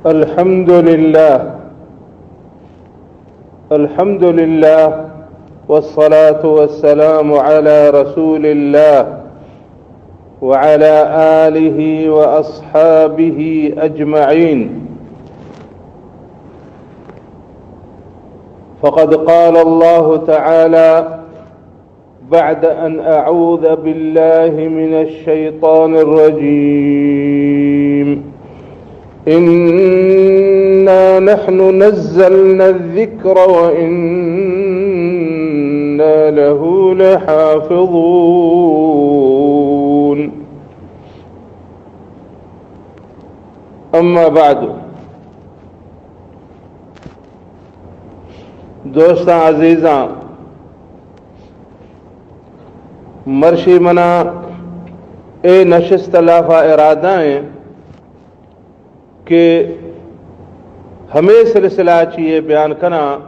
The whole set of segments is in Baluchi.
الحمد لله. الحمد لله، والصلاة والسلام على رسول الله وعلى آله وأصحابه أجمعين. فقد قال الله تعالى بعد أن أعوذ بالله من الشيطان الرجيم. إنا نحن نزلنا الذكر وإنا له لحافظون. أما بعد، دوستاں عزیزاں، مرشی منا اے نشست لافا ارادہ ایں کہ ہمے سلسلہ چی اے بیان کناں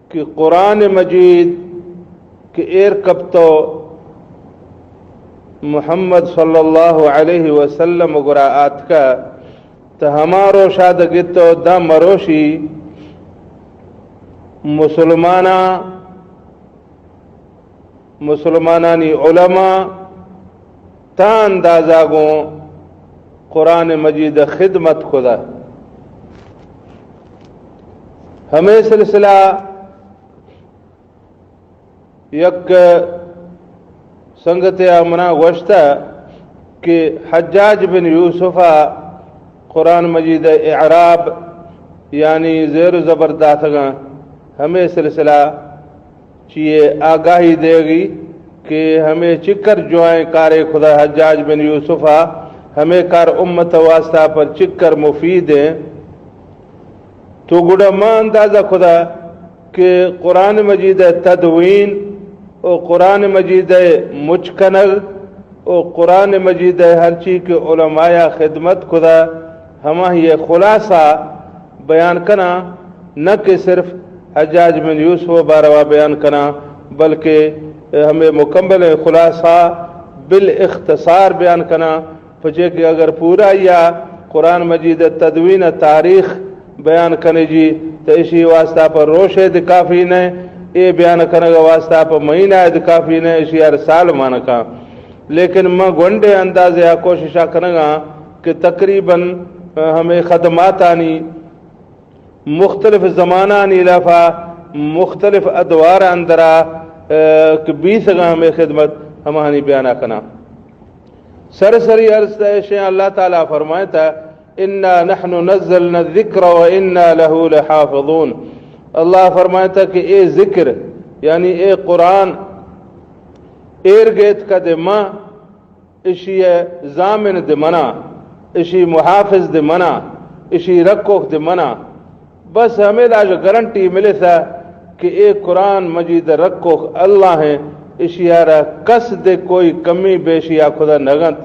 کہ قرآن مجید کہ ایر کپتو محمد صلی اللہ علیہ وسلم گرا آتکا، تو ہما روشا دگتو داں مروشی مسلماناں، مسلمانانی علماء تا اندازہ گوں قرآن مجید خدمت کدا۔ ہمے سلسلہ یک سنگتے ء منا گوشتہ کہ حجاج بن یوسف ء قرآن مجید ء اعراب، یعنی زیر و زبر داتگاں، ہمے سلسلہ چی ء آگاہی دیگی کہ ہمے چکر جوائیں کارے خدا حجاج بن یوسف ء ہمے کار امت واسطہ پر چکر مفید ہیں۔ تو گڑا ما اندازہ کدا کہ قرآن مجید ء تدوین و قرآن مجید ء مچ کنگ و قرآن مجید ء ہرچی کہ علماء خدمت کدا، ہماہی ء خلاصہ بیان کناں، نہ کہ صرف حجاج بن یوسف ء باروا بیان کناں، بلکہ ہمیں مکمل خلاصہ بالاختصار بیان کناں۔ پچے کہ اگر پورا یا قرآن مجید ء تدوین ء تاریخ بیان کنے جی، تو اشی واسطہ پر روشے د کافی نہ، اے بیان کنگ واسطہ پر مہینہ د کافی نہ، اشی ہر سال مانکاں۔ لیکن من گونڈے اندازے آ کوششا کنگاں کہ تقریباً ہمیں خدماتانی مختلف زمانانی لافا مختلف ادوار اندرا، آ، کہ بیسگاں ہمیں خدمت ہمانی بیانا کناں۔ سرسری عرض تہ اشیں، اللہ تعالی فرمائتا، انا نحن نزلنا الذکر و انا له لحافظون۔ اللہ فرمائتا کہ اے ذکر، یعنی اے قرآن، ایر گیت کد ما، اشی ء ضامن د منا، اشی محافظ د منا، اشی رکوک د منا۔ بس ہمے لاج گارنٹی ملسا کہ اے قرآن مجید رکوک اللہ ہیں، اشی ء را کس دے کوئی کمی بیشی آ خدا نگنت۔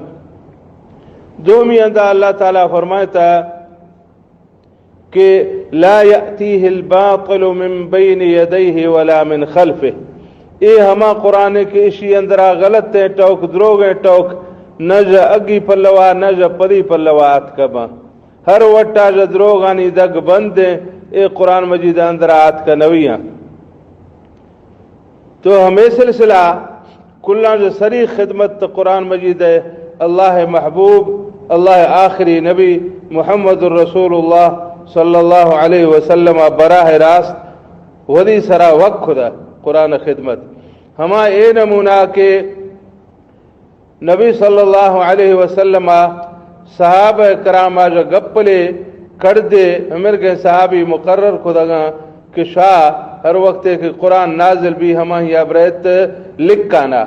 دومی اندا اللہ تعالی فرمائتا کہ لا یأتیہ الباطل من بین یدیہ ولا من خلفہ۔ اے ہما قرآن کہ اشی اندرا غلط ہیں ٹوک، دروگ ہیں ٹوک، نہ ژ اگی پلوا، نہ ژ پدی پلوا آتکباں۔ ہر وٹا ژ دروگانی دگ بند ہیں، اے قرآن مجید اندرا آتک نویاں۔ تو ہمے سلسلہ کلاں ژ سری خدمت قرآن مجید ء اللہ محبوب، اللہ آخری نبی محمد رسول اللہ صلی اللہ علیہ وسلم ء براہ راست ودی سرا وقت کدا قرآن خدمت۔ ہما اے نمونہ کہ نبی صلی اللہ علیہ وسلم ء صحابہ کرام ء ژ گپلے کڑدے ہمرگیں صحابی مقرر کدگاں کہ شاہ ہر وقتے کہ قرآن نازل بی ہماہی ء بریت لکھانا۔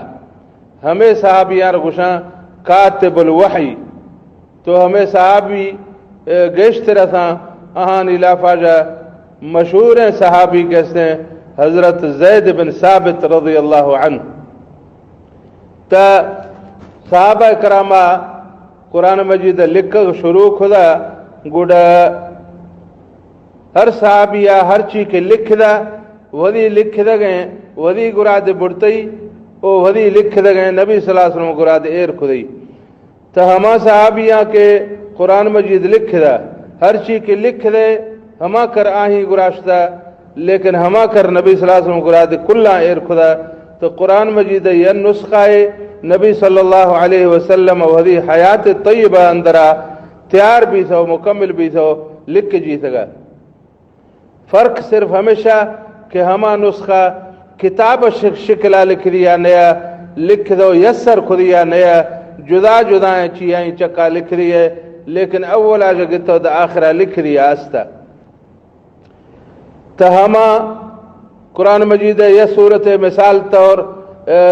ہمے صحابیاں را گوشاں کاتب الوحی۔ تو ہمے صحابی، اے، گیشتر اتاں، آہانی لافا ژ مشہوریں صحابی کہ استیں حضرت زید بن ثابت رضی اللہ عنہ۔ تا صحابہ کراما قرآن مجید لکھگ شروع کھدا، گڈا ہر صحابی ء ہر چی کہ لکھدا، وثی لکھدگیں، وثی گراد بڑتئی، او وثی لکھدگیں نبی صلی اللہ علیہ وسلم گراد ایر کھدئی۔ تا ہما صحابیاں کہ قرآن مجید لکھدا، ہر چی کہ لکھ دے، ہما کر آہی گراشتا، لیکن ہما کر نبی صلی اللہ علیہ وسلم گرا دے کلاں ایر کھدا۔ تو قرآن مجید یا نسخہ ہے، نبی صلی اللہ علیہ وسلم و حدی حیات طیبہ اندرا تیار بیثو، مکمل بیثو، لکھ جیثگا۔ فرق صرف ہمیشہ کہ ہما نسخہ کتاب ش-، شکلا لکھ دیا نیا، لکھ دو یسر کھدیا نیا، جدا جدا ہیں چیائیں چکا لکھ دی ہے، لیکن اول آج گتو دا آخرہ لکھ دیا استا۔ تا ہما قرآن مجید یا سورت مثال طور، اے،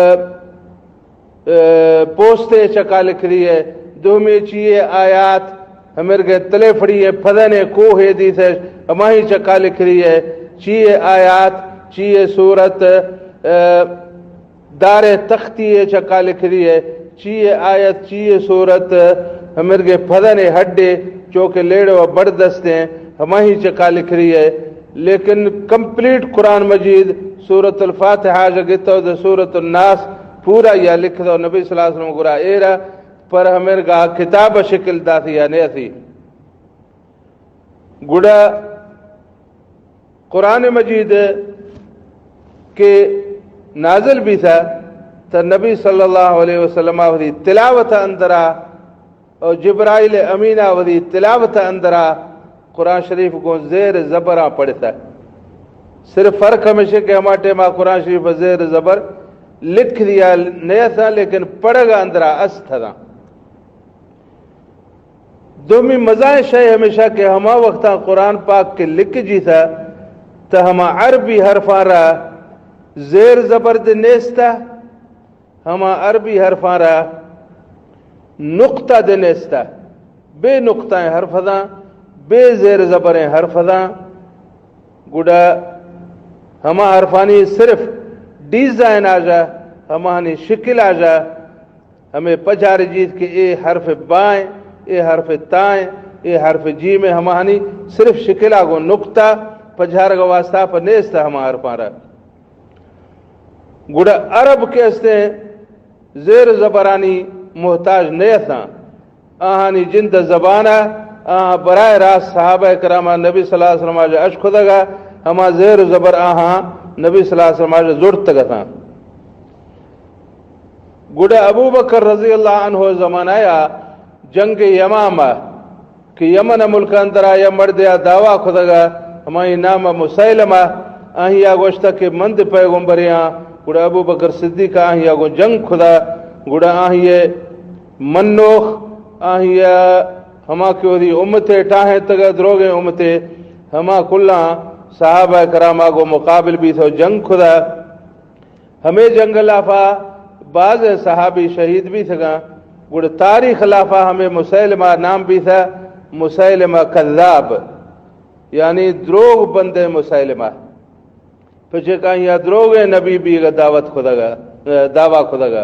اے، پوستے چکا لکھ رہی ہے، دومی چیئے آیات، ہمرگے تلے پھڑی ہے، پھدنے کوہے دیثش، ہماہی چکا لکھ رہی ہے، چیئے آیات، چیئے سورت، اے، دارے تختی ہے چکا لکھ رہی ہے، چیئے آیت، چیئے سورت، ہمرگے پھدنے ہڈے، چوکہ لیڑے و بڑدستیں، ہماہی چکا لکھ رہی ہے۔ لیکن کمپلیٹ قرآن مجید سورۃ الفاتحہ جگتو دے سورۃ الناس پورا یا لکھ دو نبی صلی اللہ علیہ وسلم گرا ایرا، پر ہمرگا کتاب شکل داثی یا نیثی۔ گڑا قرآن مجید کہ نازل بیثا تا نبی صلی اللہ علیہ وسلم وثی تلاوت اندرا اور جبرائیل امینہ وثی تلاوت اندرا قرآن شریف گوں زیر زبراں پڑھتا۔ صرف فرق ہمیشہ کہ ہما ٹائما قرآن شریف زیر زبر لکھ دیا نیثا، لیکن پڑھگا اندرا است تھا۔ دومی مزائیں شے ہمیشہ کہ ہما وقتا قرآن پاک کہ لکھ جیثا تا ہما عربی حرفاں را زیر زبر دے نیستا، ہما عربی حرفاں را نقطہ دے نیستا، بے نقطہ ہیں حرف داں، بے زیر زبریں حرف داں۔ گڑا ہما حرفانی صرف ڈیزائن آجا، ہمانی شکل آجا، ہمیں پجار جیت کہ اے حرف بائیں، اے حرف تائیں، اے حرف جیمیں، ہمانی صرف شکل آگو نقطہ پجارگ واسطہ پر نیستا ہما حرفاں را۔ گڑا عرب کہ استیں زیر زبرانی محتاج نیثاں، آہانی جند زبان ء آہاں براہ راست صحابہ کرام نبی صلی اللہ علیہ وسلم آج اش کھدگا، ہما زیر زبر آہاں نبی صلی اللہ علیہ وسلم آج زڑتگ اتاں۔ گڑا ابو بکر رضی اللہ عنہ زمانہ یا جنگ یمامہ کہ یمن ملک اندرا یا مردیا دعویٰ کھدگا، ہمائی نام مسیلمہ، آہیا گوشتہ کہ من دے پیغمبریاں۔ گڑا ابو بکر صدیق آہیا گوں جنگ کھدا، گڑا آہیے منوخ، آہیا ہما کہ وثی امتے ٹاہیں تگا دروگیں امتے، ہما کلاں صحابہ کرام آگو مقابل بیثو جنگ کھدا۔ ہمے جنگ لافا بازیں صحابی شہید بیثگاں۔ گڑا تاریخ لافا ہمے مسیلمہ نام بیثا مسیلمہ کذاب، یعنی دروگ بندے مسیلمہ۔ پچے کہ آہیا دروگیں نبی بیگا دعوت کھدگا، دعویٰ کھدگا۔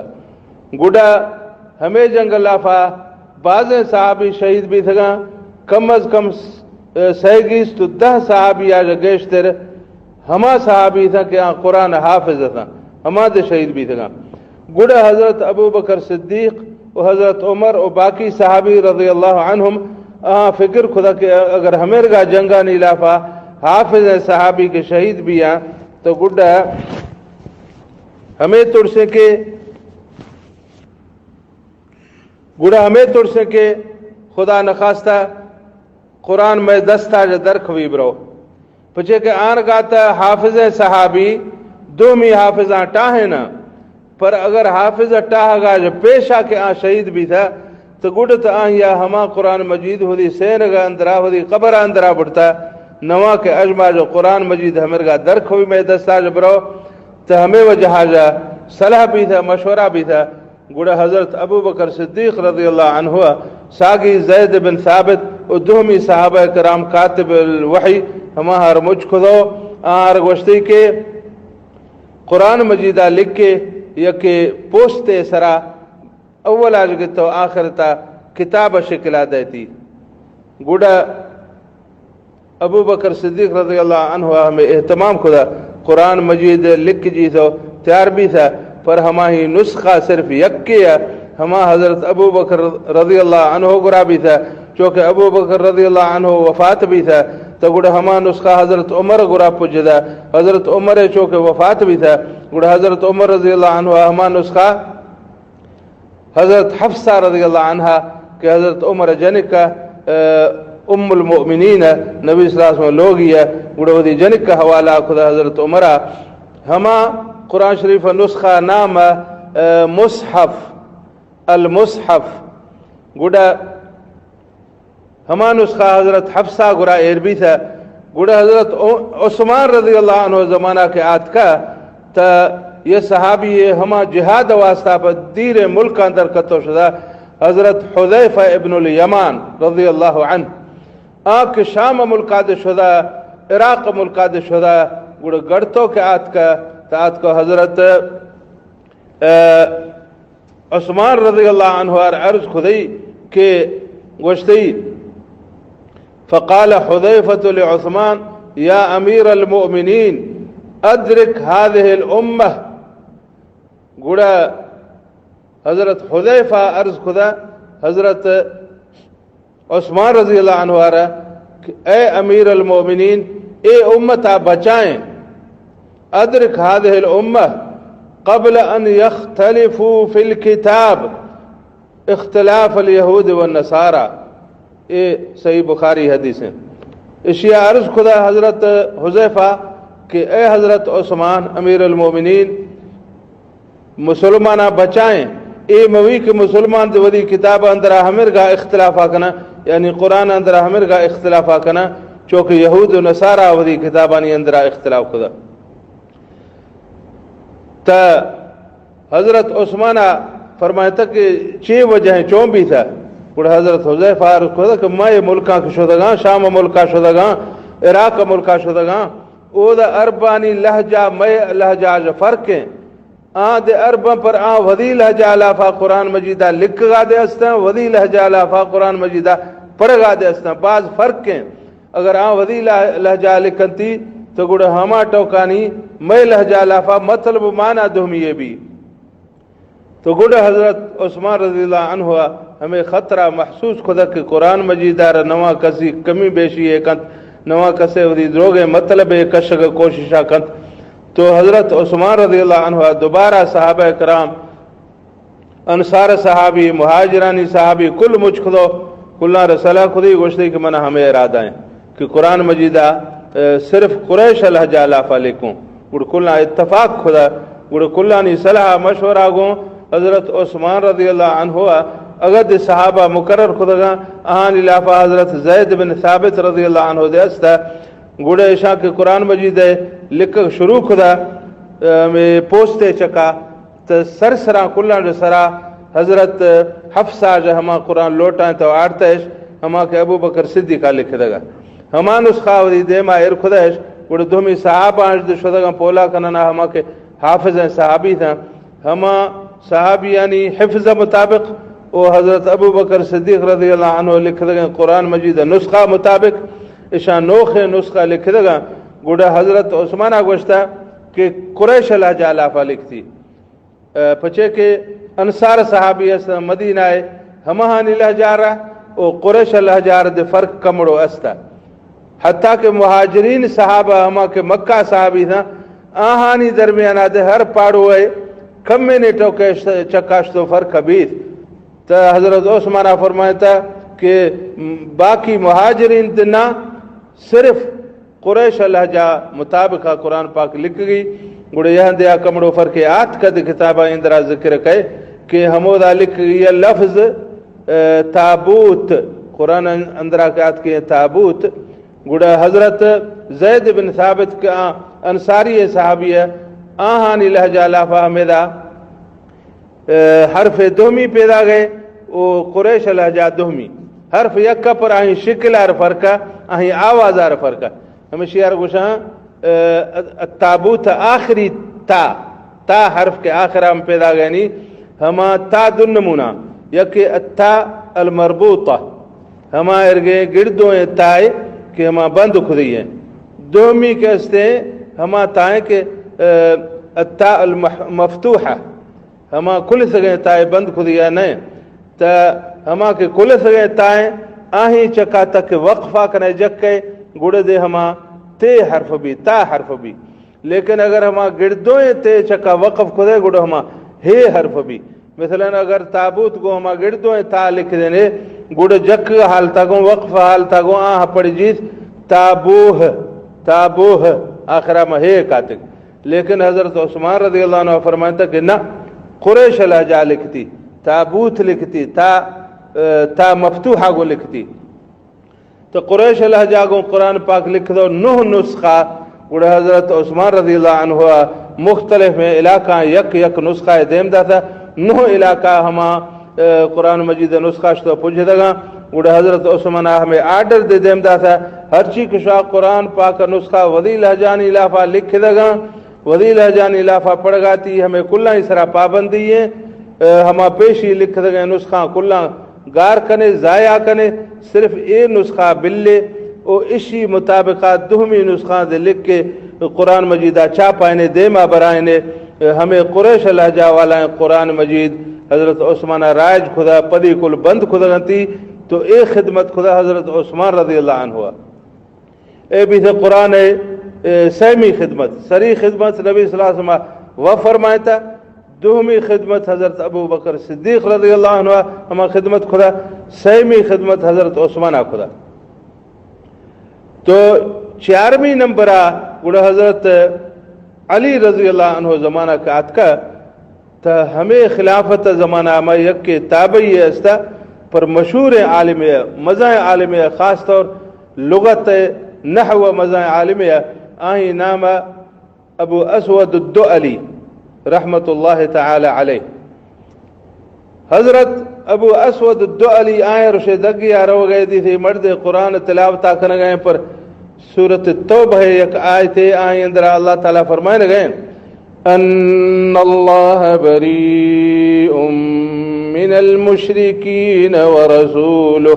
گڑا ہمے جنگ لافا بازیں صحابی شہید بیثگاں، کم از کم س-، سئے گیست و دہ صحابی آج گیشتر ہما صحابی اتاں کہ آ قرآن حافظ اتاں، ہما دے شہید بیثگاں۔ گڑا حضرت ابو بکر صدیق و حضرت عمر و باقی صحابی رضی اللہ عنہم آ فکر کھدا کہ اگر ہمیرگا جنگانی لافا حافظ صحابی کہ شہید بیاں تو گڑا ہمے ترسیں کہ گڑا ہمے ترسیں کہ خدا نخواستہ قرآن مئے دستا جا در کھوی برو۔ پچے کہ آنگا تا حافظیں صحابی دومی حافظاں ٹاہیں نا، پر اگر حافظ ٹاہگا جا پیشا کہ آ شہید بیثا، تو گڑا تو آہیا ہما قرآن مجید ہودی سینگا اندرا، ہودی قبر اندرا بڑتا، نواں کہ اجما جو قرآن مجید ہمرگا در کھوی مئے دستا جا برو، تو ہمے وجہا جا صلاح بیثا، مشورہ بیثا۔ گڑا حضرت ابو بکر صدیق رضی اللہ عنہ ساگی زید بن ثابت و دومی صحابہ کرام کاتب الوحی ہما ہر مچ کھدو، آر گوشتی کہ قرآن مجیدا لکھے یکے پوستے سرا اول آج گتو آخر تا کتاب شکلا دیتی۔ گڑا ابو بکر صدیق رضی اللہ عنہ ہمے اہتمام کھدا، قرآن مجید لکھ جیثو تیار بیثا، پر ہماہی نسخہ صرف یکے ء، ہما حضرت ابو بکر رضی اللہ عنہ گرا بیثا۔ چوکہ ابو بکر رضی اللہ عنہ وفات بیثہ، تو گڑا ہما نسخہ حضرت عمر گورا پجدا۔ حضرت عمر چوکہ وفات بیثہ، گڑا حضرت عمر رضی اللہ عنہ ہما نسخہ حضرت حفصہ رضی اللہ عنہا کہ حضرت عمر جنکہ، ام المؤمنین، نبی صلی اللہ علیہ وسلم لوگی، گڑا وثی جنکہ حوالہ کثہ حضرت عمرا۔ ہما قرآن شریف نسخہ نام، مصحف، المصحف۔ گڑا ہما نسخہ حضرت حفصہ گورا ایر بیثہ۔ گڑا حضرت عو-، عثمان رضی اللہ عنہ زمانہ کہ آتکہ، تا یہ صحابی ہما جہاد واسطہ پہ دیر ملک اندر کتو شدہ، حضرت حذیفہ ابن الیمان رضی اللہ عنہ، آ کہ شام ملکا دے شدہ، عراق ملکا دے شدہ، گڑا گڑتو کہ آتکہ، تا آتکہ حضرت، اے، عثمان رضی اللہ عنہ ار عرض کثئی کہ گوشتئی، فقال حذیفة لعثمان، یا امیر المؤمنین، ادرک هذه الامة۔ گڑا حضرت حذیفہ عرض کثہ حضرت عثمان رضی اللہ عنہ ارا کہ اے امیر المؤمنین، اے امتا بچائیں، ادرک هذه الامة قبل ان يختلفوا في الكتاب اختلاف اليهود والنصارى۔ اے صحیح بخاری حدیث ہیں۔ اشیا عرض کثہ حضرت حذیفہ کہ اے حضرت عثمان امیر المؤمنین، مسلماناں بچائیں، اے موی کہ مسلمان دے وثی کتاب اندرا ہمرگا اختلافا کناں، یعنی قرآن اندرا ہمرگا اختلافا کناں، چوکہ یہود و نصارہ وثی کتابانی اندرا اختلاف کثہ۔ تا حضرت عثمانا فرمائتا کہ چے وجہ ہیں، چون بیثہ؟ گڑا حضرت حذیفہ عرض کثہ کہ مئے ملکاں کہ شدگاں، شام ملکا شدگاں، عراق ملکا شدگاں، اودا عربانی لہجہ مئے لہجہ اژ فرق ہیں۔ آں دے عرباں پر آں وثی لہجہ لافا قرآن مجیدا لکھگا دے استاں، وثی لہجہ لافا قرآن مجیدا پڑھگا دے استاں، باز فرق ہیں۔ اگر آں وثی لہ-، لہجہ لکھنتی تو گڑا ہما ٹوکانی مئے لہجہ لافا مطلب و معنی دومی بی۔ تو گڑا حضرت عثمان رضی اللہ عنہ ہمے خطرہ محسوس کثہ کہ قرآن مجیدا را نواں کسی کمی بیشی اے کنت، نواں کسے وثی دروگیں مطلب اے کشگ کوششا کنت۔ تو حضرت عثمان رضی اللہ عنہ دوبارہ صحابہ کرام، انصار صحابی، مہاجرانی صحابی کل مچ کثو، کلاں را صلاح کثی، گوشتی کہ منا ہمے ارادہ ہیں کہ قرآن مجیدا، اے، صرف قریش لہجہ لافا لکھوں۔ گڑا کلاں اتفاق کثہ، گڑا کلانی صلاح مشورہ گوں حضرت عثمان رضی اللہ عنہ اگد صحابہ مقرر کثگاں، آہانی لافا حضرت زید بن ثابت رضی اللہ عنہ دے استہ۔ گڑا اشاں کہ قرآن مجید لکھگ شروع کثہ، اے، ہمے پوستے چکا، تو سر سرا کلاں سرا حضرت حفصہ اژ ہما قرآن لوٹائیں تو آڑتش، ہما کہ ابو بکر صدیقا لکھدگا۔ ہما نسخہ وثی دیما ایر کثش، گڑا دومی صحابہ اژ دے شدگاں پولا کننا، ہما کہ حافظ ہیں صحابی تھا، ہما صحابیانی حفظ مطابق او حضرت ابو بکر صدیق رضی اللہ عنہ لکھدگیں قرآن مجید نسخہ مطابق اشاں نوخیں نسخہ لکھدگاں۔ گڑا حضرت عثمانا گوشتا کہ قریش لہجہ لافا لکھتی۔ اے، پچے کہ انصار صحابی است مدینہ ء، ہماہانی لہجہ را او قریش لہجہ را دے فرق کمڑو است۔ حتیٰ کہ مہاجرین صحابہ، ہما کہ مکہ صحابی تھا، آہانی درمیانا دے ہر پاڑو ء کمے نے ٹوکے چکاشتو فرق بیت۔ تا حضرت عثمانا فرمائتا کہ باقی مہاجرین دے نا صرف قریش لہجہ مطابق قرآن پاک لکھگی۔ گڑا یہ دیا کمڑو فرق آت کد کتابا اندرا ذکر کئے کہ ہمودا لکھگی لفظ، اے، تابوت، قرآن اندرا کہ آت کہ تابوت۔ گڑا حضرت زید بن ثابت کہ آ انصاری صحابی ہے، آہانی لہجہ لافا ہمیدا اے، حرف دومی پیدا گئے، او قریش لہجہ دومی۔ حرف یک پر آہیں شکل آر فرق، آہیں آواز آر فرق۔ ہمیشی آر گوشاں، اے، التابوت آخری تا، تا حرف کے آخر ہم پیدا گئے نی، ہما تا دو نمونہ، یکی التا المربوطہ، ہما ارگے گڑدو ہیں تائے کہ ہما بند کھدی ہیں۔ دومی کے استے ہما تائے کہ، اے، التا المح-، مفتوحہ، ہما کلسگیں تائے بند کھدیا نئے، تا ہما کہ کلسگیں تائے آہیں چکا تک وقفا کنے جکے، گڑا دے ہما تے حرف بی، تا حرف بی۔ لیکن اگر ہما گڑدوئیں تے چکا وقف کدے، گڑا ہما ہے حرف بی۔ مثلاً اگر تابوت گوں ہما گڑدوئیں تا لکھ دینے، گڑا جک حالتا گوں، وقف حالتا گوں آہ پڑ جیت تابوہ، تابوہ، آخرا ما ہے کاتک۔ لیکن حضرت عثمان رضی اللہ عنہ فرمائتا کہ نہ، قریش لہجہ لکھتی، تابوت لکھتی، تا، تا مفتوحہ گوں لکھتی۔ تو قریش لہجہ گوں قرآن پاک لکھ دو نہ نسخہ، گڑا حضرت عثمان رضی اللہ عنہ مختلف میں علاقہ یک یک نسخہ دیم داتا، نہ علاقہ ہما، اے، قرآن مجید نسخہ شتو پجھ دگا، گڑا حضرت عثمان ہمیں آرڈر دے دیم داتا، ہرچی کشا قرآن پاک نسخہ وزی لہجانی لافا لکھ دگا، وزی لہجانی لافا پڑھگاتی، ہمیں کلاں سرا پابندی ہیں، اے، ہما پیشی لکھ دگے نسخہ کلاں گار کنے، ضائع کنے، صرف اے نسخہ بلے او اشی مطابقہ دومی نسخہ دے لکھ کے قرآن مجیدہ چاپائنے، دیما برائنے۔ ہمیں قریش لہجہ والائیں قرآن مجید حضرت عثمان رائج کھدا، پدی کل بند کھدا گنتی، تو اے خدمت کھدا حضرت عثمان رضی اللہ عنہ۔ اے بیثہ قرآن اے، اے سیمی خدمت، سری خدمت نبی صلی اللہ علیہ وسلم و فرمائتا، دومی خدمت حضرت ابو بکر صدیق رضی اللہ عنہ، ہما خدمت کھدا، سیمی خدمت حضرت عثمان کھدا۔ تو چارمی نمبر آ گڑا حضرت علی رضی اللہ عنہ زمانہ کا آتکا، تا ہمے خلافت زمانہ ما یک تابعی استا، پر مشہور عالم، مزائیں عالم، خاص طور لغت، نحو مزائیں عالم، آہیں نام ابو اسود الدؤلی رحمت اللہ تعالی علیہ۔ حضرت ابو اسود الدؤلی آئیں رشے دگی آ روگئے دیثی مرد قرآن تلاوتا کنگئے پر سورت توبہ یک آیتے آئیں اندرا اللہ تعالی فرمائنگئے، ان اللہ بریء من المشرکین ورسولہ۔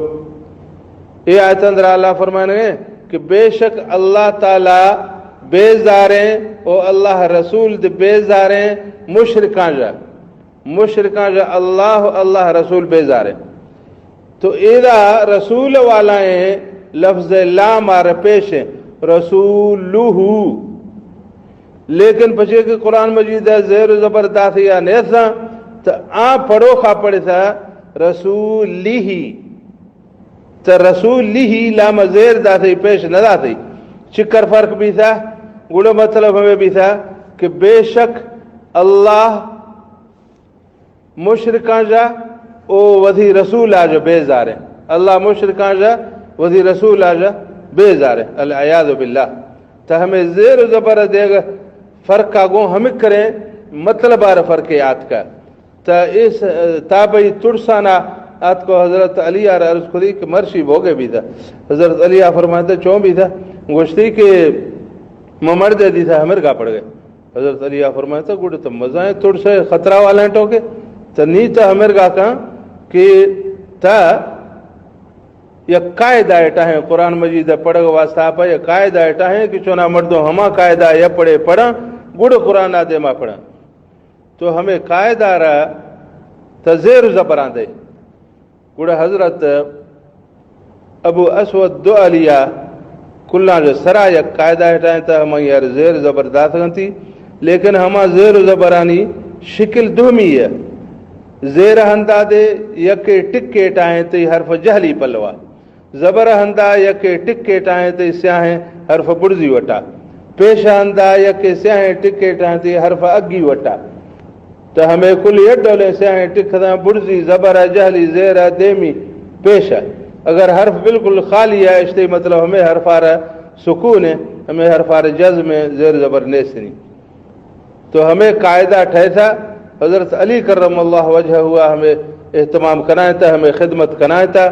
اے آیت اندرا اللہ فرمائنگئے کہ بے شک اللہ تعالی بیزاریں او اللہ رسول دے بیزاریں مشرکاں جا، مشرکاں جا اللہ، اللہ رسول بیزاریں۔ تو ایدا رسول والائیں لفظ لام آر پیش ہیں، رسولہ۔ لیکن پچے کہ قرآن مجید زیر و زبر داثی یا نیسا، تو آ پڑھوخا پڑھتا رسولہ۔ تو رسولہ لام زیر داثی، پیش نہ داثی۔ چکر فرق بیثا؟ گڑا مطلب ہمیں بیثا کہ بے شک اللہ مشرکاں جا او وثی رسول آ جا بیزاریں۔ اللہ مشرکاں جا وثی رسول آ جا بیزاریں۔ العیاذ باللہ۔ تا ہمیں زیر و زبر دیگا فرقا گوں ہمیں کریں، مطلب آر فرق آتکا۔ تا اس تابعی ترسانا آتکو حضرت علی آر عرض کھدی کہ مرشی بوگے بیثا۔ حضرت علی آ فرمائتا چون بیثا؟ گوشتی کہ ممرد دیثا ہمرگا پڑ گئے۔ حضرت علی آ فرمائتا، گڑا تو مزائیں ترسے خطرہ والائیں ٹوکے، تو نی تو ہمرگا کن کہ تا یک قاعدہ اٹا ہیں، قرآن مجید پڑھگ واسطہ پا یک قاعدہ اٹا ہیں کہ چونا مردم ہما قاعدہ یا پڑھے پڑھا، گڑا قرآن آ دیما پڑھا۔ تو ہمیں قاعدہ را تا زیر زبران دے۔ گڑا حضرت ابو اسود دؤلی آ کلاں جو سرا یک قاعدہ ہٹائیں تا ہمائی ہر زیر زبر داتگنتی، لیکن ہما زیر و زبرانی شکل دومی ہے۔ زیر ہندا دے یک ٹکے ٹائیں تی حرف جہلی پلوا۔ زبر ہندا یک ٹکے ٹائیں تی سیاہیں حرف برزی وٹا۔ پیش ہندا یک سیاہیں ٹکے ٹائیں تی حرف اگی وٹا۔ تو ہمیں کل یک ڈولیں سیاہیں ٹک داں، برزی، زبر، جہلی، زیر، دیمی، پیش۔ اگر حرف بالکل خالی ہے، اشتے مطلب ہمیں حرفار سکون ہے، ہمیں حرفار جزم ہے، زیر زبر نیسنی۔ تو ہمیں قاعدہ ٹھہسا، حضرت علی کرم اللہ وجہ ہوا ہمیں اہتمام کنائیں تا، ہمیں خدمت کنائیں تا،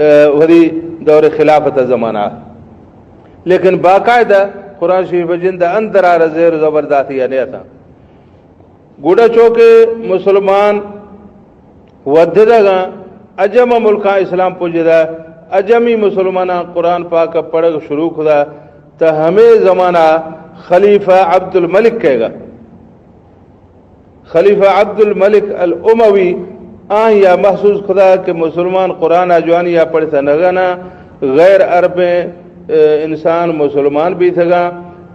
اے، وری دور خلافت زمانہ۔ لیکن باقاعدہ قرآن شریف جند اندر آ زیر زبر داتی یا نہیں تھا۔ گڑا چونکہ مسلمان ودھدگاں، عجم ملکاں اسلام پجدا، عجمی مسلماناں قرآن پاک پڑھگ شروع کھدا، تا ہمے زمانہ خلیفہ عبد الملک کہے گا۔ خلیفہ عبد الملک الاموی آہیا محسوس کتا کہ مسلمان قرآن ء جوانی ء پڑھتا نگنا، غیر عربیں، ء، انسان مسلمان بیتگاں،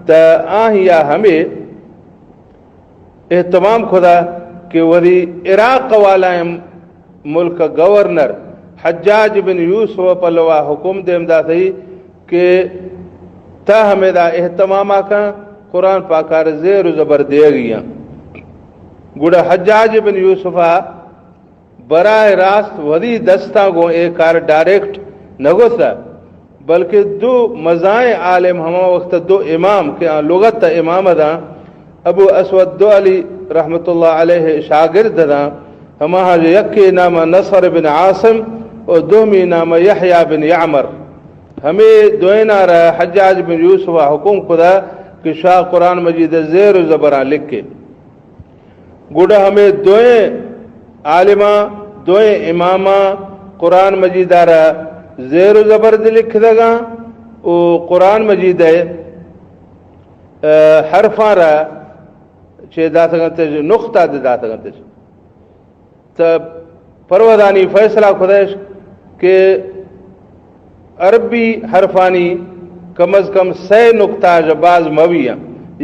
تا آہیا ہمے اہتمام کتا کہ وتی عراق والائیں ملک گورنر حجاج بن یوسف پلوا حکم دیم داتئی کہ تا ہمیدا اہتمام کن، قرآن پاکار زیر و زبر دیگیاں۔ گڑا حجاج بن یوسفا براہ راست وتی دستاں گوں اے کار ڈائریکٹ نہ گوستا، بلکہ دو مزائیں عالم ہما وقت، دو امام کہ آ لغت ء امام داں، ابو اسود دعلی رحمت اللہ علیہ شاگرد داں، ہما یکے نام نصر بن عاصم و دومی نام یحییٰ بن یعمر۔ ہمے دوئینارا حجاج بن یوسف ء حکم کتا کہ شاہ قرآن مجید ء زیر و زبراں لکھے۔ گڑا ہمے دوئیں عالماں، دوئیں اماماں قرآن مجید ء را زیر و زبر دے لکھتگاں و قرآن مجید ء، ء، حرفاں را چے داتگنتش، نقطہ دے داتگنتش۔ تا پروہدانی فیصلہ کتش کہ عربی حرفانی کم از کم سئے نقطہ اش باز مہ بیاں،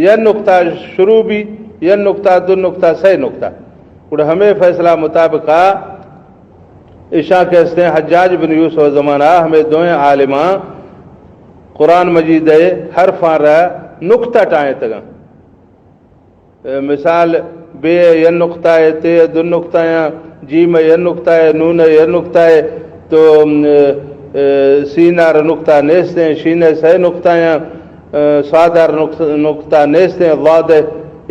یک نقطہ اش شروع بی، یک نقطہ، دو نقطہ، سئے نقطہ۔ گڑا ہمے فیصلہ مطابقا ایشاں کہ استیں حجاج بن یوسف زمانہ ہمے دوئیں عالماں قرآن مجید ء حرفاں را نقطہ ٹائیں تگاں۔ مثال، بے ء یک نقطہ ء، تے ء دو نقطہ یاں، جیم ء یک نقطہ ء، نون ء یک نقطہ ء، تو، ام، ء، سین ء را نقطہ نیستیں، شین ء سئے نقطہ یاں، ء، صاد ء را نقطہ، نقطہ نیستیں، ضاد ء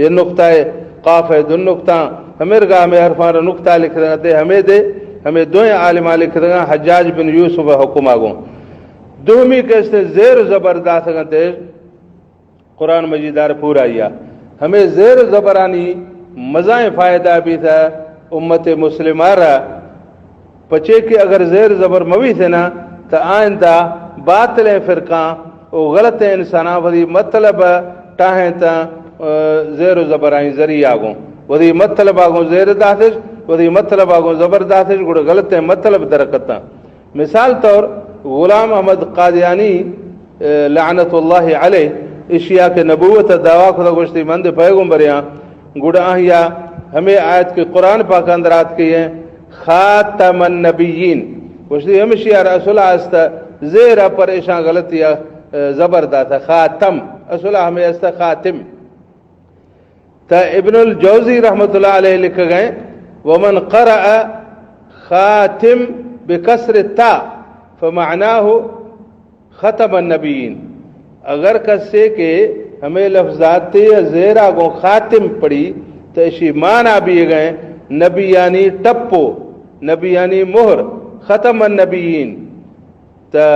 یک نقطہ ء، قاف ء دو نقطہ، ہمیرگا ہمے حرفاں را نقطہ لکھتگاں تے ہمے دے، ہمے دوئیں عالماں لکھتگاں حجاج بن یوسف ء حکم ء گوں۔ دومی کہ استیں زیر و زبر داتگاں تے، قرآن مجید ء را پورائیا۔ ہمے زیر و زبرانی مزائیں فائدہ بیتا امت مسلمہ را، پچے کہ اگر زیر زبر مہ بیتنا تو آئندہ باطلیں فرقاں و غلطیں انساناں وتی مطلب ٹاہیں تا، ء، زیر و زبرانی ذریعہ گوں وتی مطلب آ گوں زیر داتش، وتی مطلب آ گوں زبر داتش، گڑا غلطیں مطلب درکتاں۔ مثال طور، غلام احمد قادیانی، ء، لعنت اللہ علیہ، اشیا کہ نبوت ء دعویٰ کتا، گوشتی من دے پیغمبریاں، گڑا آہیا ہمے آیت کہ قرآن پاک اندر آتکئی ہیں، خاتم النبیین، گوشتی ہمشیا را اصل است زیر پر ایشاں غلطی ء، ء، زبر داتا، خاتم، اصل ہمے است خاتم۔ تا ابن الجوزی رحمت اللہ علیہ لکھ گئے، ومن قرأ خاتم بکسر التاء فمعناه ختم النبیین۔ اگر کسے کہ ہمے لفظاتے زیرا گوں خاتم پڑھی تو اشی معنی بیگئے نبیانی ٹپو، نبیانی مہر، ختم النبیین۔ تا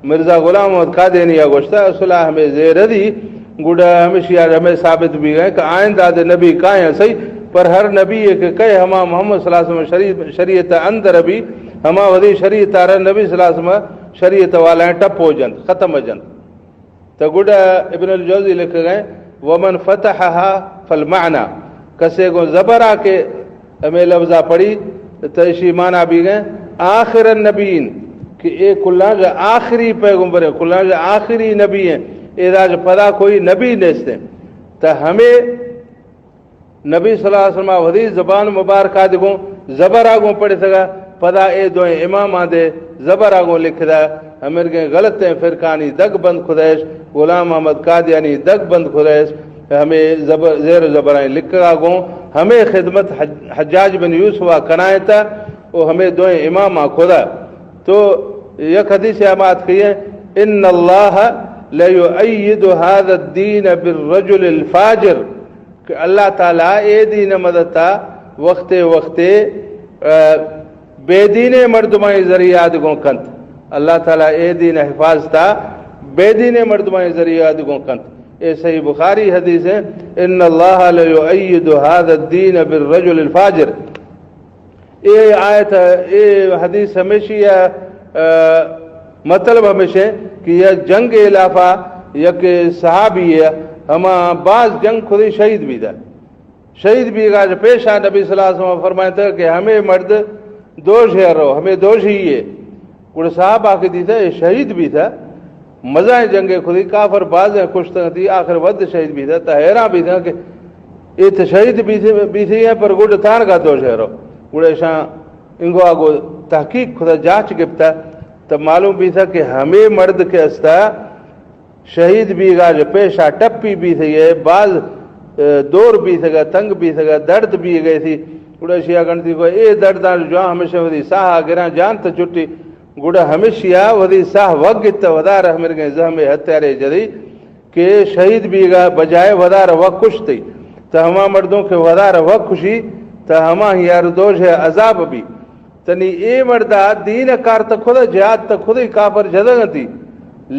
مرزا غلام محمد قادیانی ء گوشتہ، اصلا ہمے زیر دی، گڑا ہمیشی ء ہمے ثابت بیگ ء کہ آئندہ دے نبی کائیں سہی، پر ہر نبی ء کہ کئے ہما محمد صلی اللہ علیہ وسلم شریعت، شریعت اندر بی، ہما وتی شریعت ء را نبی صلی اللہ علیہ وسلم شریعت والا ٹپو جنت، ختم جنت۔ تا گڑا ابن الجوزی لکھ گئے، ومن فتحها فالمعنى، کسے گوں زبرا کہ ہمے لفظا پڑھی، تو اشی معنی بیگئے آخر النبیین، کہ اے کلاں ژ آخری پیغمبر ہیں، کلاں ژ آخری نبی ہیں، ادا ژ پدا کوئی نبی نیست ہیں۔ تو ہمے نبی صلی اللہ علیہ وسلم وتی زبان مبارکہ دے گوں زبرا گوں پڑھتگا، پدا اے دوئیں اماماں دے زبرا گوں لکھدا، ہمرگیں غلطیں فرقانی دگ بند کھدائش، غلام محمد قادیانی دگ بند کھدائش، ہمے زبر، زیر و زبرائیں لکھگا گوں، ہمے خدمت حج-، حجاج بن یوسف ء کنائینتا و ہمے دوئیں اماماں کھدا۔ تو یک حدیث ہمات کہیے، ان اللہ لیؤید هذا الدین بالرجل الفاجر، کہ اللہ تعالی اے دین مدتا وقتے وقتے، آ، بے دینیں مردمانی ذریعہ دگوں کنت۔ اللہ تعالی اے دین حفاظتا بے دینیں مردمانی ذریعہ دگوں کنت۔ اے صحیح بخاری حدیث ہے، ان اللہ لیؤید هذا الدین بالرجل الفاجر۔ اے آیت، اے حدیث ہمیشی ہے، آ، مطلب ہمیشہ کہ یہ جنگ علافہ یک صحابی ہے، ہما باز جنگ خودی شہید بھی دا۔ شہید بیگا چہ پیشا نبی صلی اللہ علیہ وسلم فرمائتا کہ ہمے مرد دوشے رو، ہمے دوشی ہے۔ گڑا صحابہ کہ دیتا اے شہید بیتا، مزائیں جنگے کھدی، کافر بازیں کشتگ تی، آخر ود شہید بیتا، تا حیران بیتا کہ اے تو شہید بیتے، بیتے ہیں پر گڈ تانگا دوشے رو۔ گڑا اشاں انگو آگو تحقیق کھدا، جاچ گپتا، تب معلوم بیتا کہ ہمے مرد کہ استا شہید بیگا چہ پیشا ٹپی بیتگے، باز، اے، دور بیتگا، تنگ بیتگا، درد بیگے تھی۔ گڑا اشیا گنتی کو اے درداں جوان ہمیشہ وتی ساہ گراں، جان تو چٹی۔ گڑا ہمیشیا وتی ساہ وگت ودار ہمرگیں زہمے ہتھیارے جدی کہ شہید بیگا بجائے ودار وگ کشتی۔ تو ہما مردوں کہ ودار وگ کشی، تو ہما یار دوشے عذاب بی۔ تنی اے مردا دین کار تہ کھدا، جہاد تہ کھدی، کافر جدگ انتی،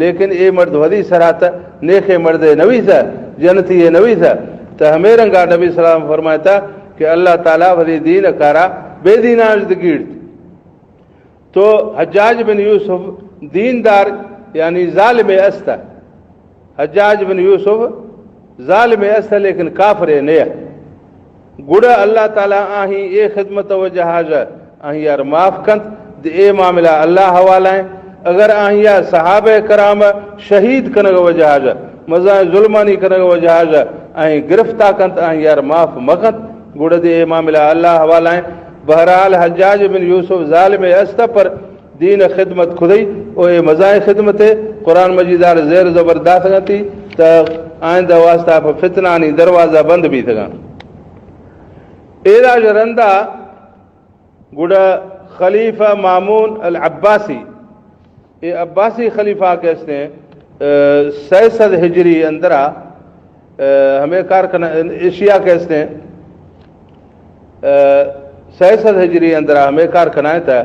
لیکن اے مرد ودی سرا تہ نیکے مردے نویسا، جنتی اے نویسا۔ تہ ہمے رنگا نبی سلام فرمائتا کہ اللہ تعالی ودی دین کارا بے دیناں اژ گیڑت۔ تو حجاج بن یوسف دیندار، یعنی ظالم استا۔ حجاج بن یوسف ظالم است، لیکن کافر نیا۔ گڑا اللہ تعالی آہی اے خدمت وجہا جا آہی یار معاف کنت، دے اے معاملہ اللہ حوالہ ہیں۔ اگر آہی یا صحابہ کرام شہید کنگ وجہا جا، مزائیں ظلمانی کنگ وجہا جا آہی گرفتا کنت، آہی یار معاف مکنت، گڑا دے اے معاملہ اللہ حوالہ ہیں۔ بہرحال حجاج بن یوسف ظالم است، پر دین خدمت کھدئی، او اے مزائیں خدمتے۔ قرآن مجیدار زیر زبر داتگنتی، تا آئندہ واسطہ پہ فتنانی دروازہ بند بیتگاں۔ ایراج رندا گڑا خلیفہ مامون العباسی، اے عباسی خلیفہ کہ استیں، اے، سئے سد ہجری اندرا، اے، ہمیں کار کنا، ایشیا کہ استیں، اے، سئے سد ہجری اندرا ہمیں کار کنائیں تا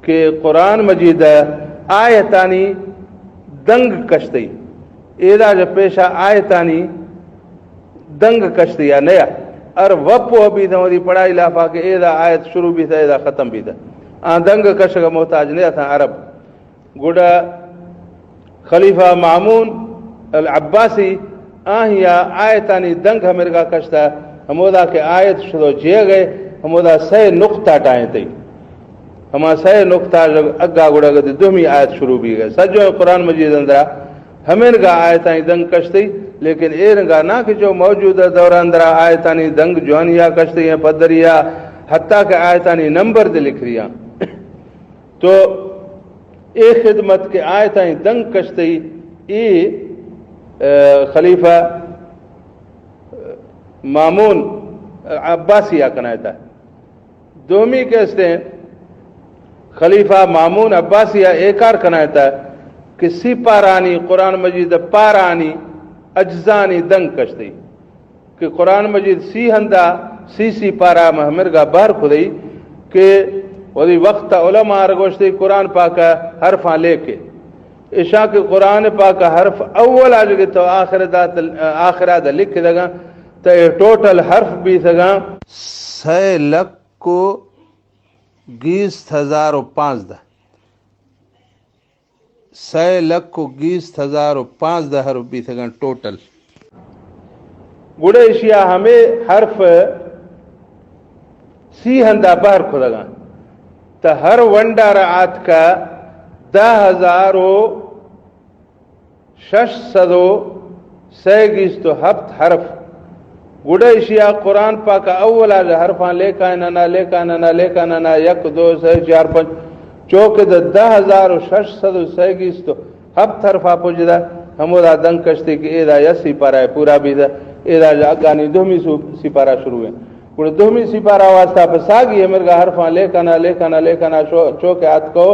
کہ قرآن مجید آیتانی دنگ کشتی۔ ایدا جب پیشا آیتانی دنگ کشتی یا نیا۔ ار وپو بیتا ودی پڑھائی لافا کہ ایدا آیت شروع بیتا، ایدا ختم بیتا۔ آ دنگ کشگ محتاج نیا تھا عرب۔ گڑا خلیفہ مامون العباسی آہیا آیتانی دنگ ہمرگا کشتا، ہمودا کہ آیت شدو جیگئے، ہمودا سئے نقطہ ٹائیں تئی۔ ہما سئے نقطہ اگا گڑا گدی دومی آیت شروع بیگئے۔ سجو قرآن مجید اندرا ہمینگا آیتانی دنگ کشتی، لیکن ایرنگا نہ کہ جو موجودہ دور اندرا آیتانی دنگ جوانیا کشتی ہیں پدریا، حتیٰ کہ آیتانی نمبر دے لکھ رہیا۔ تو اے خدمت کہ آیتانی دنگ کشتی، اے، اے، خلیفہ مامون عباسی آ کنائتا۔ دومی کہ استیں خلیفہ مامون عباسی آ اے کار کنائتا کہ سی پارانی قرآن مجید پارانی اجزانی دنگ کشتی۔ کہ قرآن مجید سی ہندا سی سی پارا مہ ہمرگا بہر کھدئی کہ وہدی وقت علماء ار گوشتی قرآن پاک حرفاں لیکے۔ اشاں کہ قرآن پاک حرف اول آ جگہ تو آخر دا، آخرا دا لکھ دگا، تو اے ٹوٹل حرف بیتگاں سئے لکھ و گیست ہزار و پانزدہ۔ سئے لکھ و گیست ہزار و پانزدہ حرف بیتگاں ٹوٹل۔ گڑا اشیا ہمے حرف سی ہندا بہر کھدگاں۔ تہ ہر ونڈارا آتکا دہ ہزار و شش سد و سئے گیست و ہپت حرف۔ گڑا اشیا قرآن پاک اولا جا حرفاں لیکائننا، لیکائننا، لیکائننا، یک، دو، سئے، چار، پنچ، چوکہ دہ، دہ ہزار و شش سد و سئے گیست و ہپت حرفا پجدا، ہمودا دنگ کشتی کہ ایدا یا سی پارا پورا بیدا، ایدا جا اگانی دومی سو-، سی پارا شروع ہیں۔ گڑا دومی سی پارا واسطہ پہ ساگی ہمرگا حرفاں لیکنا، لیکنا، لیکنا، شو-، چوکہ آتکو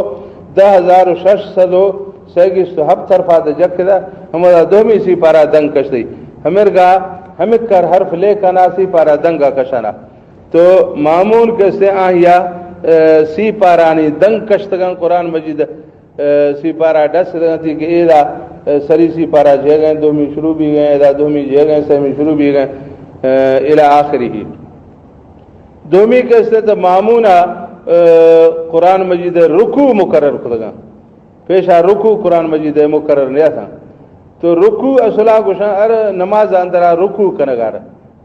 دہ ہزار و شش سد و سئے گیست و ہپت حرفا دے جکدا، ہمودا دومی سی پارا دنگ کشتی۔ ہمرگا ہمکر حرف لیکنا سی پارا دنگا کشنا۔ تو مامون کسے آہیا، اے، سی پارانی دنگ کشتگاں قرآن مجید۔ اے، سی پارا ڈس دنتی کہ ایدا، اے، سری سی پارا جیگئے، دومی شروع بیگئے، ایدا دومی جیگئے، سیمی شروع بیگئے، اے، الی آخرہ۔ دومی کسے تو مامونا، اے، قرآن مجید رکوع مقرر کھدگاں۔ پیشا رکوع قرآن مجید مقرر نیاتاں۔ تو رکوع اصلا گوشاں ار نماز اندرا رکوع کنگار۔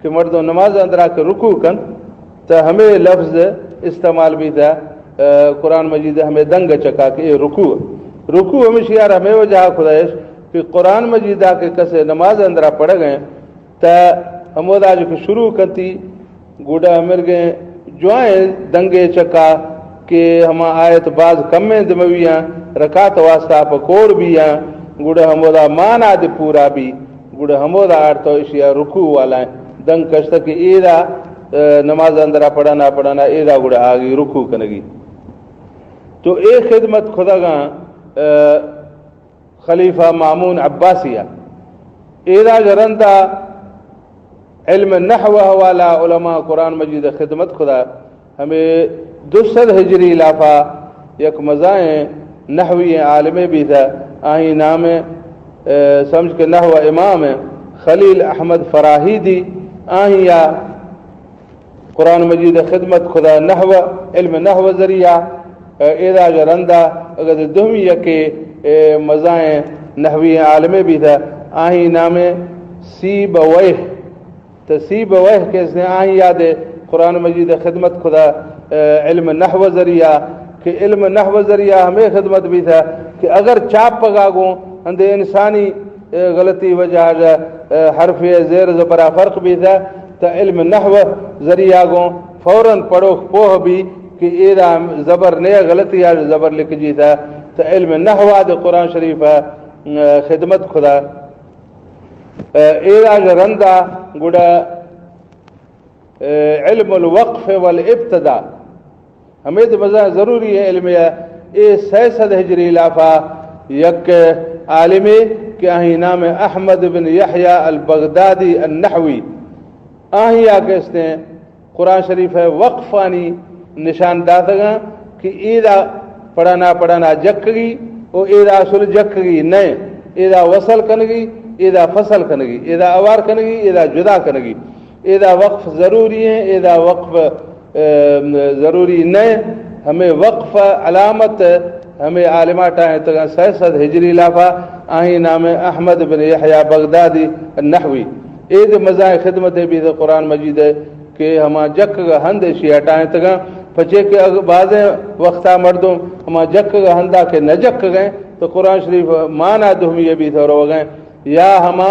کہ مردم نماز اندرا کہ رکوع کنت، تہ ہمے لفظ استعمال بیتہ، آ، قرآن مجید ہمے دنگ چکا کہ اے رکوع۔ رکوع ہمیشی یار ہمے وجہ خدایش کہ قرآن مجیدا کہ کسے نماز اندرا پڑھگیں، تہ ہمودا جو کہ شروع کنتی، گڈا مرگیں جوائیں دنگے چکا کہ ہما آیت باز کمیں دمویاں، رکعت واسطہ پہ کور بیاں، گڈا ہمودا مانا دے پورا بی، گڈا ہمودا آڑتو اشیا رکوع والا دنگ کشتا کہ ایدا، آ، نماز اندرا پڑھنا پڑھنا ایدا گڈا آگی رکوع کنگی۔ تو اے خدمت خداگاں، آ، خلیفہ مامون عباسی ء۔ ایدا رندا علم نحو حوالہ علماء قرآن مجید خدمت خدا ہمے دو سد ہجری لافا یک مزائیں نحوی عالمے بیتہ، آہی نام، اے، سمجھ کہ نحو امام خلیل احمد فراہیدی، آہی یا قرآن مجید خدمت خدا نحو، علم نحو ذریعہ، اے، ایدا رندا اگر دومی یکے، اے، مزائیں نحوی عالمے بیتہ، آہی نام سیبویہ، تو سیبویہ کہ اس نے آہی یاد قرآن مجید خدمت خدا، اے، علم نحو ذریعہ، کہ علم نحو ذریعہ ہمیں خدمت بیتہ کہ اگر چاپ پگا گوں ہندے انسانی، اے، غلطی وجہ، اے، حرف زیر زبرا فرق بیتہ، تہ علم نحو ذریعہ گوں فوراً پڑوک پوہ بی کہ ایدا زبر نیا غلطی آ زبر لکھ جیتا، تہ علم نحو آد قرآن شریف، اے، خدمت خدا۔ اے، ایدا رندا گڈا، اے، علم الوقف والابتداء۔ ہمے تو مزن ضروری ہے علم یا۔ اے سئے سد ہجری لافا یک عالمے کہ آہی نام احمد بن یحییٰ البغدادی النحوی۔ آہی آ کہ استیں قرآن شریف ہے وقفانی نشان داتگاں کہ ایدا پڑھنا پڑھنا جکگی و ایدا اصل جکگی نئے، ایدا وصل کنگی، ایدا فصل کنگی، ایدا اوار کنگی، ایدا جدا کنگی۔ ایدا وقف ضروری ہیں، ایدا وقف، اے، ضروری نہ۔ ہمیں وقف علامت ہمیں عالماں ٹاہیں تگاں سئے سد ہجری لافا، آہی نام احمد بن یحییٰ بغدادی النحوی۔ اید مزائیں خدمت بیت قرآن مجید کہ ہما جکگ ہند اشی ٹاہیں تگاں، پچے کہ اگ بازیں وقتا مردم ہما جکگ ہندا کہ نہ جکگیں تو قرآن شریف مانا دومی بیت روگیں، یا ہما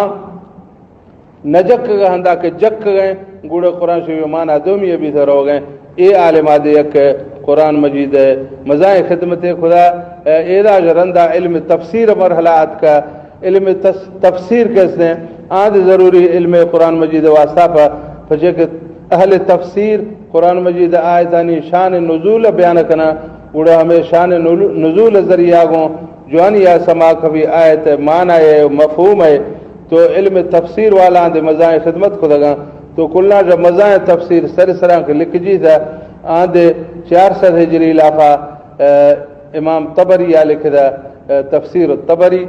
نہ جکگ ہندا کہ جکگیں، گڑا قرآن شریف مانا دومی بیت روگیں۔ اے عالم آدے یک قرآن مجید مزائیں خدمت خدا، ایدا رندا علم تفسیر مرحلہ آتکا۔ علم تس-، تفسیر کس نے آد ضروری علم قرآن مجید واسطہ پا، پچے کہ اہل تفسیر قرآن مجید آیتانی شان نزول بیان کنا، گڑا ہمیں شان نل-، نزول ذریعہ گوں جوانی آ سما کبھی آیت معنی ہے، مفہوم ہے۔ تو علم تفسیر والا آندے مزائیں خدمت خدگاں۔ تو کلاں جب مزائیں تفسیر سر سراں کہ لکھ جی تھا، آندے چار سد ہجری لافا، اے، امام طبری آ لکھ دا، اے، تفسیر الطبری۔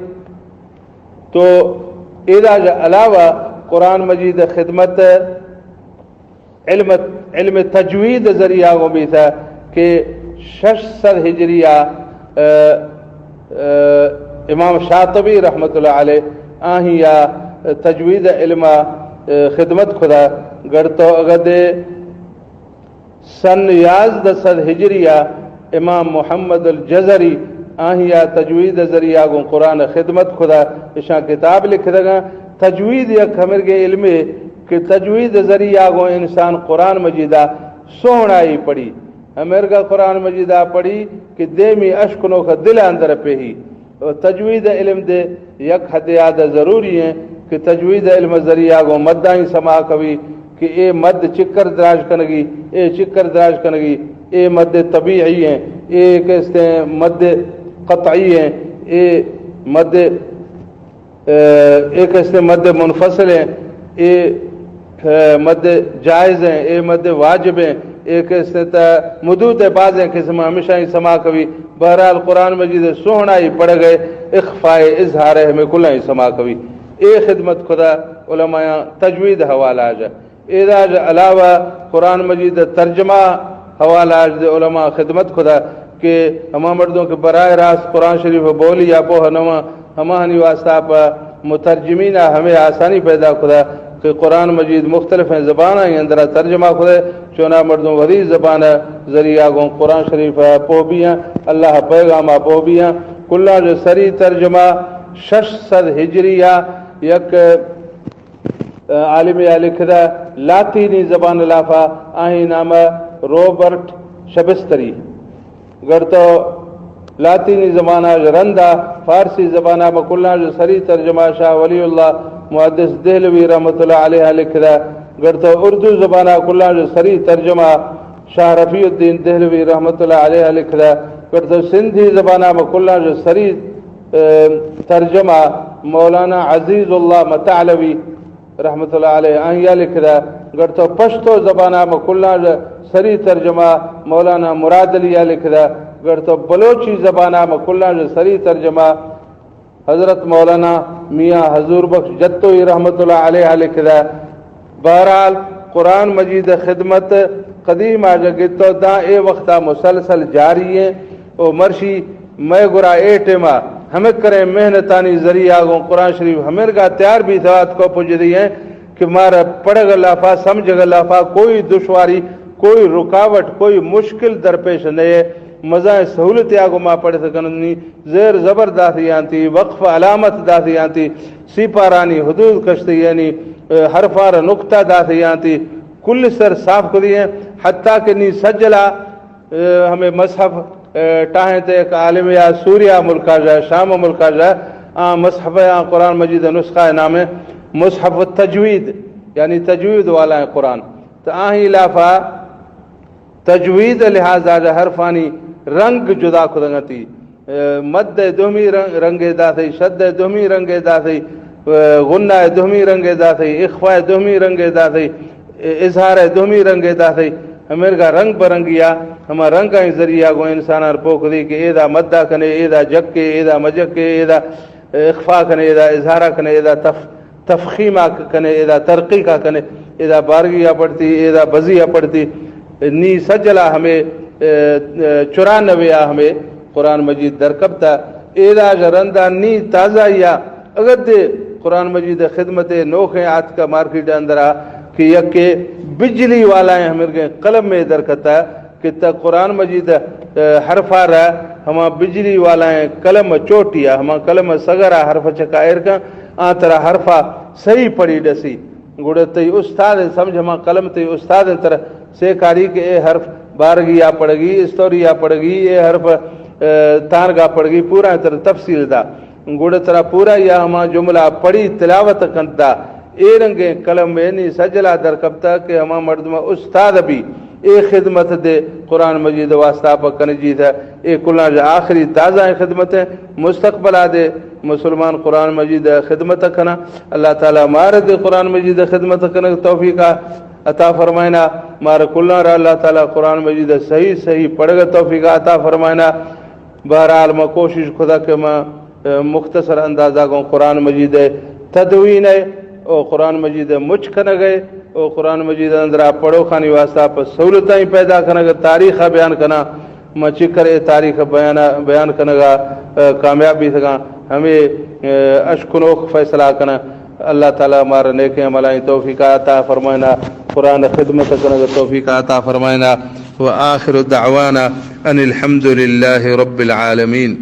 تو ایدا جا علاوہ قرآن مجید خدمت علم، علم تجوید ذریعہ گوں بیتا کہ شش سد ہجری آ، اے، اے، امام شاطبی رحمت اللہ علیہ آہی آ تجوید علم آ، اے، خدمت خدا گڑتو اگدے سن یازدہ سد ہجری آ امام محمد الجزری آہی آ تجوید ذریعہ گوں قرآن خدمت خدا اشاں کتاب لکھ دگا۔ تجوید یک ہمرگے علمے کہ تجوید ذریعہ گوں انسان قرآن مجیدا سوہنائی پڑھی۔ ہمرگا قرآن مجیدا پڑھی کہ دیمی اشکنوک دل اندر پیہی۔ و تجوید علم دے یک حد یاد ضروری ہیں کہ تجوید علم ذریعہ گوں مدائیں سما کوی کہ اے مد چکر دراج کنگی، اے چکر دراج کنگی، اے مد طبیعی ہیں، اے کستے مد قطعی ہیں، اے مد اے، اے کستے مد منفصل ہیں، اے، اے، مد جائز ہیں، اے مد واجب ہیں، اے کستے تا مدود ہے، بازیں قسم ہمیشہ ہی سما کوی۔ بہرحال قرآن مجید سوہنائی پڑھ گئے، اخفاء اظہار ہے، ہمیں کلاں ہی سما کوی۔ اے خدمت خدا علماء تجوید حوالہ جا۔ ایداج علاوہ قرآن مجید ترجمہ حوالہ اش دے علماء خدمت خدا کہ ہما مردوں کہ براہ راست قرآن شریف بولی یا پوہ نواں، ہماہانی واسطہ پہ مترجمین ہمیں آسانی پیدا خدا کہ قرآن مجید مختلفیں زباناں اندرا ترجمہ کھدے، چونا مردم وری زبان ذریعہ گوں قرآن شریف پوہ بیاں، اللہ پیغام پوہ بیاں۔ کلاں جو سری ترجمہ شش سد ہجری یا یک عالمے ء لکھدہ لاطینی زبان لافا، آہی نام روبرٹ شبستری۔ گڑتو لاطینی زبان ء رندا فارسی زبان ء کلاں جو سری ترجمہ شاہ ولی اللہ محدث دہلوی رحمت اللہ علیہ لکھدہ۔ گڑتو اردو زبان ء کلاں جو سری ترجمہ شاہ رفیع الدین دہلوی رحمت اللہ علیہ لکھدہ۔ گڑتو سندھی زبان ء کلاں جو سری ترجمہ مولانا عزیز اللہ متعلوی رحمت اللہ علیہ آہیا لکھدہ۔ گڑتو پشتو زبان ء کلاں جو سری ترجمہ مولانا مراد علی لکھدہ۔ گڑتو بلوچی زبان ء کلاں جو سری ترجمہ حضرت مولانا میاں حضور بخش جتوئی رحمت اللہ علیہ لکھدہ۔ بہرحال، قرآن مجید خدمت قدیم آجا گتو داں اے وقتا مسلسل جاری ہیں۔ او مرشی مئے گرا اے ٹیما ہمک کریں محنتانی ذریعہ گوں قرآن شریف ہمرگا تیار بھی ثوات کو پجدی ہیں کہ مارا پڑھگ لافا، سمجھگ لافا کوئی دشواری، کوئی رکاوٹ، کوئی مشکل درپیش نہیں ہے۔ مزائیں سہولت آگو ما پڑھ سکننی، زیر زبر داثیانتی، وقف علامت داثیانتی، سیپارانی حدود کشتی یعنی حرفار نقطہ داثیانتی، کل سر صاف کری ہیں۔ حتیٰ کہ نی سجلا ہمیں مصحف ٹاہیں تے ایک عالم یا سوریا ملکا جا، شام ملکا جا، آ مصحف آ قرآن مجید نسخہ نام مصحف التجوید، یعنی تجوید والا ہے قرآن۔ تو آہی لافا تجوید لحاظ آ حرفانی رنگ جدا کدنگتی۔ مد دومی رنگ، رنگ داثی، شد دومی رنگ داثی، غنہ دومی رنگ داثی، اخفاء دومی رنگ داثی، اظہار دومی رنگ داثی۔ ہمیرگا رنگ برنگیا، ہما رنگ ذریعہ گو انسانان پوک دی کہ ایدا مدہ کنے، ایدا جکے، ایدا مجکے، ایدا اخفاء کنے، ایدا اظہارہ کنے، ایدا تف-، تفخیمہ کنے، ایدا ترقیقہ کنے، ایدا بارگی آ پڑتی، ایدا بزی آ پڑتی۔ نی سجلا ہمیں، اے، اے، چورانوے آ ہمیں قرآن مجید درکپتا۔ ایدا ژ رندا نی تازہ یا اگر دے قرآن مجید خدمت نوخیں آتکا مارکیٹ اندرا کہ یکے بجلی والا ہیں ہمیں قلم میں درکتا۔ کہ تا قرآن مجید، اے، حرفا را ہما بجلی والائیں قلم چوٹیا، ہما قلم سگرا حرف چکا ایر کن، آ ترا حرفا صحیح پڑھی ڈسی۔ گڑا تئی استاد سمجھ ہما قلم تئی استاد ترا سے کاری کہ اے حرف بارگی آ پڑگی، استوری آ پڑگی، اے حرف، اے، تانگا پڑگی، پورا ترا تفصیل دا۔ گڑا ترا پورا یا ہما جملہ پڑھی تلاوت کنت دا۔ اے رنگیں قلم میں نی سجلا درکپتا کہ ہما مردم استاد بھی اے خدمت دے قرآن مجید واسطہ پہ کنجی تھا۔ اے کلاں ژ آخری تازہ خدمت ہیں۔ مستقبل آ دے مسلمان قرآن مجید خدمت کنا۔ اللہ تعالی مار دے قرآن مجید خدمت کنگ توفیق عطا فرمائنا۔ مار کلاں را اللہ تعالی قرآن مجید صحیح صحیح پڑھگ توفیق عطا فرمائنا۔ بہرحال، ما کوشش کھدا کہ ما، اے، مختصر اندازہ گوں قرآن مجید ء تدوین ء او قرآن مجید ء مچ کنگ ء او قرآن مجید اندرا پڑھوکانی واسطہ پہ سہولتاں پیدا کنگ ء تاریخ ء بیان کنا۔ ما چکر اے تاریخ ء بیان، بیان کنگ ء، اے، کامیاب بیتگاں۔ ہمیں، اے، اشکنوک فیصلہ کنا۔ اللہ تعالی مارا نیکیں عملائیں توفیق عطا فرمائنا، قرآن خدمت کنگ توفیق عطا فرمائنا۔ وآخر دعوانا ان الحمد للہ رب العالمین۔